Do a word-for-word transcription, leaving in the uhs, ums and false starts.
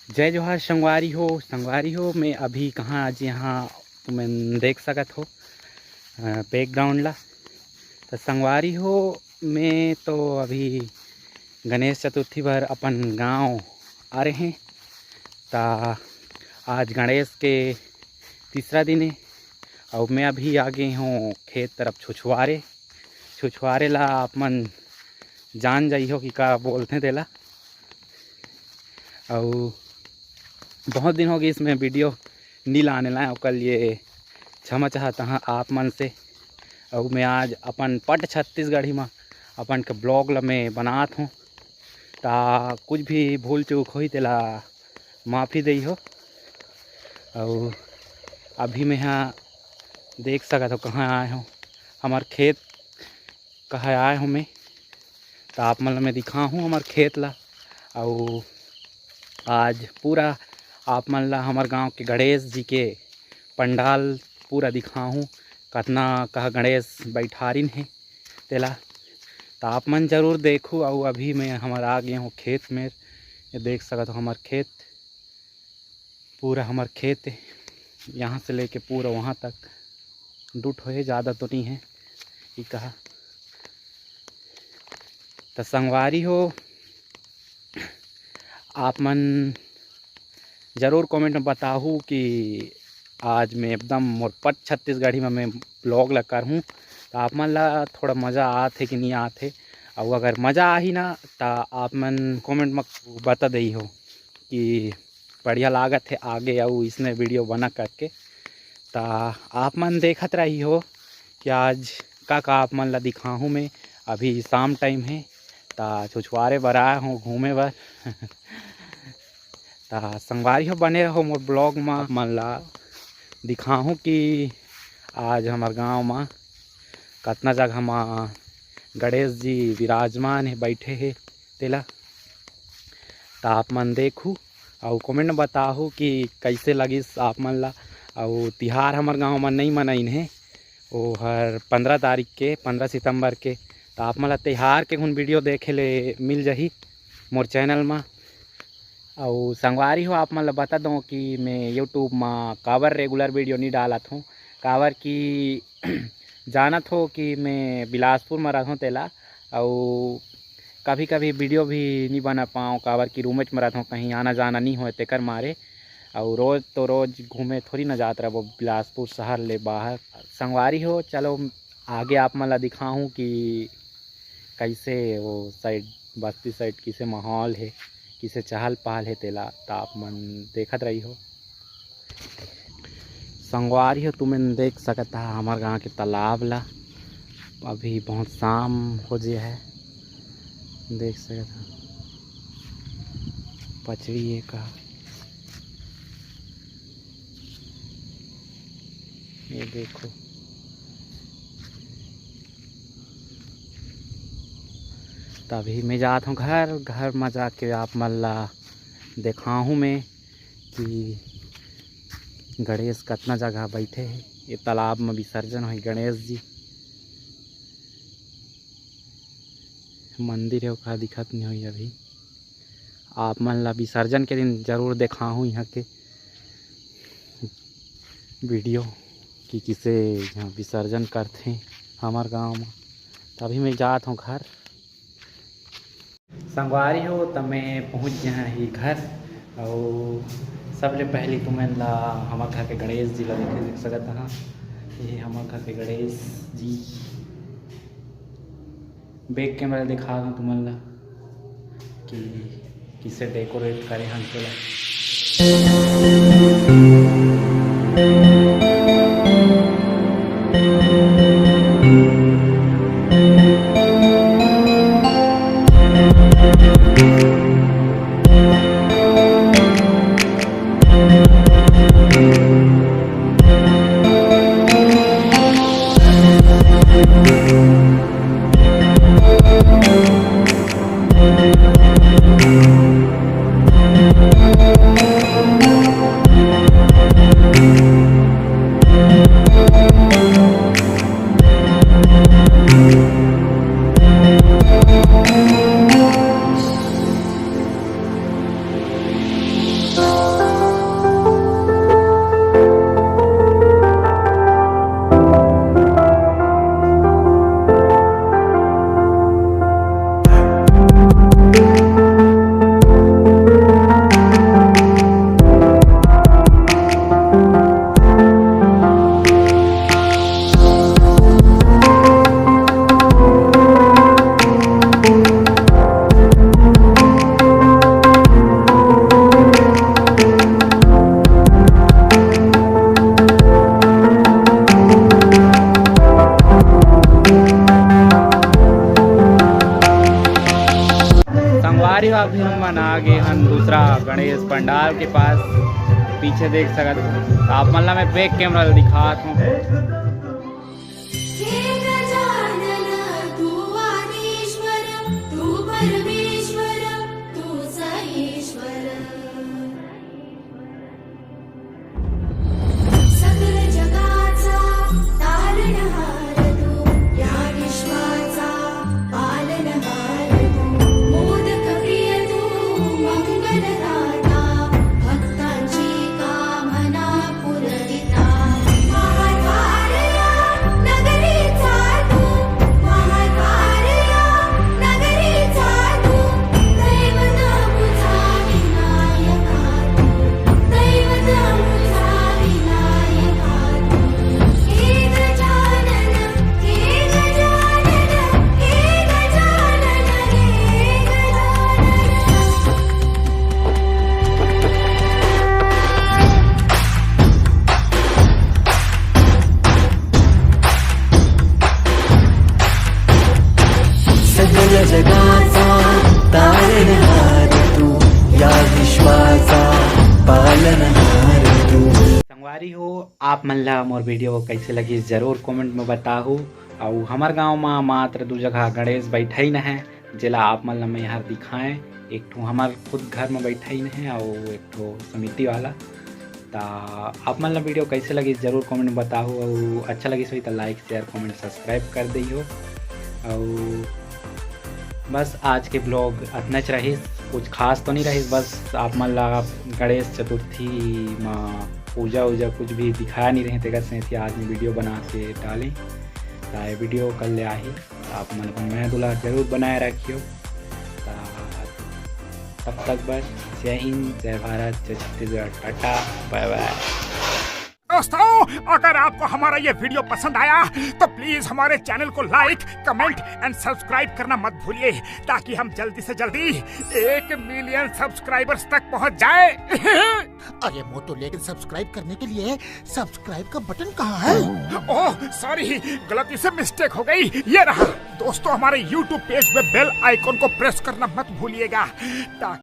जय जोहार संगवारी हो। संगवारी हो, मैं अभी कहाँ आज यहाँ तुमन देख सकत हो, अ, background ला। त संगवारी हो, मैं तो अभी गणेश चतुर्थी बर अपन गांव आ रहे हैं। त आज गणेश के तीसरा दिन है, अउ मैं अभी आ गे हों खेत तरफ छुछुआरे। छुछुआरे ला आप मन जान जाइहो कि का बोलथे तेला। अउ बहुत दिन हो गइस मैं video नी लाने लाए, ओकर लिए क्षमा चाहत हँव आप मन से। अउ मैं आज अपन पट छत्तीसगढ़ी म अपन के vlog ल मैं बनात हों, त कुछ भी भूल चूक होही तेला माफ़ी देइहो। अउ अभी मैं ह देख सकत हो कहाँ आए हों, हमर खेत कहाँ आए हों मैं, त आप मन ल मैं दिखाहूँ हमर खेत ला। अउ आज पूरा आप मन ला हमर गांव के गणेश जी के पंडाल पूरा दिखाहूँ, कतना कहा गणेश बैठारिन हे तेला। त आप मन जरूर देखू। अउ अभी मैं हमर आ गे हों खेत में, ये देख सकत हो हमर खेत, पूरा हमर खेत हे, यहाँ से लेके पूरा वहाँ तक दू ठो हे, ज़्यादा तो नहीं है। ई कहा त संगवारी हो, आप मन जरूर comment में बताहू कि आज मैं एकदम मोर पट छत्तीसगढ़ी में मैं vlog ला करहूँ, त आप मन ला थोड़ा मज़ा आत हे कि नहीं आत हे। अउ अगर मज़ा आही ना, त आप मन comment में बता देइहो कि बढ़िया लागत हे आगे अउ इसने video बना करके। त आप मन देखत रहिहो कि आज का का आप मन ला दिखाहूँ मैं। अभी शाम time हे, त छुछुआरे बर आए हों घूमे बर। त संगवारी हो, बने रहो मोर vlog म, आप मन ला दिखाहूँ कि आज हमर गांव म कतना जगह म गणेश जी विराजमान हे, बैठे हे तेला। त आप मन देखू अउ comment में बताहू कि कइसे लगिस आप मन ला। अउ तिहार हमर गांव म नइ मनाइन हे, ओहर पंद्रह तारीख के, पंद्रह सितंबर के। त आप मन ला तिहार के घुन video देखे ले मिल जाही मोर channel म। अउ संगवारी हो, आप मन ल बता दो कि मैं YouTube म काबर regular video नइ डालत हों, काबर कि जानत हो कि मैं बिलासपुर म रहूँ तेला, अउ कभी-कभी video भी नइ बना पाओं, काबर कि रूमेच म रहूँ, कहीं आना जाना नइ होय तेकर मारे। अउ रोज तो रोज घूमे थोड़ी ना जात रहबो बिलासपुर शहर ले बाहर। संगवारी हो, चलो आगे आप मन ला दिखाहूँ कि कइसे वो side, बस्ती side किसे माहौल हे, किसे चहल पहल हे, तेला त आप मन देखत रहिहो। संगवारी हो, तुमन देख सकत हा हमर गांव के तालाब ला। अभी बहुत शाम हो जे है, देख सकत हा पचवी ये का, ये देखो। तभी मैं जात हूँ घर, घर में जाके आप मन ला देखाहूँ मैं कि गणेश कतना जगह बैठे हे। ये तालाब में विसर्जन होही गणेश जी। मंदिर हे ओका दिखत नहीं होही अभी। आप मन ला विसर्जन के दिन जरूर देखाहूँ यहाँ के video कि किसे यहाँ विसर्जन करथे हमर गांव में। तभी मैं जात हूँ घर। संगवारी हो, त मैं पहुँच गया ही घर। अउ सबले पहले तुमन ला हमर घर के गणेश जी ला देखे, देख सकत हा, ये हमर घर के गणेश जी। Back camera दिखा दूँ तुमन ला कि किसे decorate करे हन तेला। संगवारी हो, अभी हमन आ गे हन दूसरा गणेश पंडाल के पास। पीछे देख सकत हो, आप मन ला मैं बैक कैमरा ला दिखात हूँ। हे गजानन, तू आदिश्वर, तू परमेश्वर, तू सईश्वर। सकल जगाचा तारणहार तू, या विश्वाचा पालनहार तू, मोदक प्रिय तू, मंगलदाता, भक्तांची कामना पुरविता. महाद्वारया नगरीचा तू, महाद्वारया नगरीचा तू, दैवत तुझा विनायका तू, दैवत तुझा विनायका तू. हे गजानन, हे गजानन, हे गजानन, हे गजानन. सकल जगाचा तारणहार तू, या विश्वाचा पालनहार तू. संगवारी हो, आप मन ला मोर वीडियो कइसे लगिस, जरूर कमेंट में बताहू। अउ हमर गांव म मात्र दू जगह गणेश बइठाइन हे, जेला आप मन ला मैं हर दिखाएं। एक ठो हमर खुद घर म बइठाइन हे अउ एक ठो समिति वाला। त आप मन ला वीडियो कइसे लगिस, जरूर कमेंट में बताहू। अउ अच्छा लगिस होही त लाइक, शेयर, कमेंट, सब्सक्राइब कर देहू। अउ बस आज के ब्लॉग अतनेच रहिस, कुछ खास तो नहीं रहिस, बस आप मन ला गणेश चतुर्थी म पूजा उजा कुछ भी दिखाया नहीं रहे, तेकर सेंथी आज मैं वीडियो बना के डालें। त ये वीडियो कल ले आही, आप मन अपन मया दुलार जरूर बनाए रखियो। त तब तक बस जय हिंद, जय भारत, जय छत्तीसगढ़, टाटा, बाय बाय। दोस्तों, अगर आपको हमारा ये वीडियो पसंद आया तो प्लीज हमारे चैनल को लाइक, कमेंट एंड सब्सक्राइब करना मत भूलिए, ताकि हम जल्दी से जल्दी एक मिलियन सब्सक्राइबर्स तक पहुंच जाए। अरे मोटू, लेकिन सब्सक्राइब करने के लिए सब्सक्राइब का बटन कहाँ है? ओह सॉरी, गलती से मिस्टेक हो गई, ये रहा। दोस्तों, हमारे यूट्यूब पेज पे बेल आइकन को प्रेस करना मत भूलिएगा, ताकि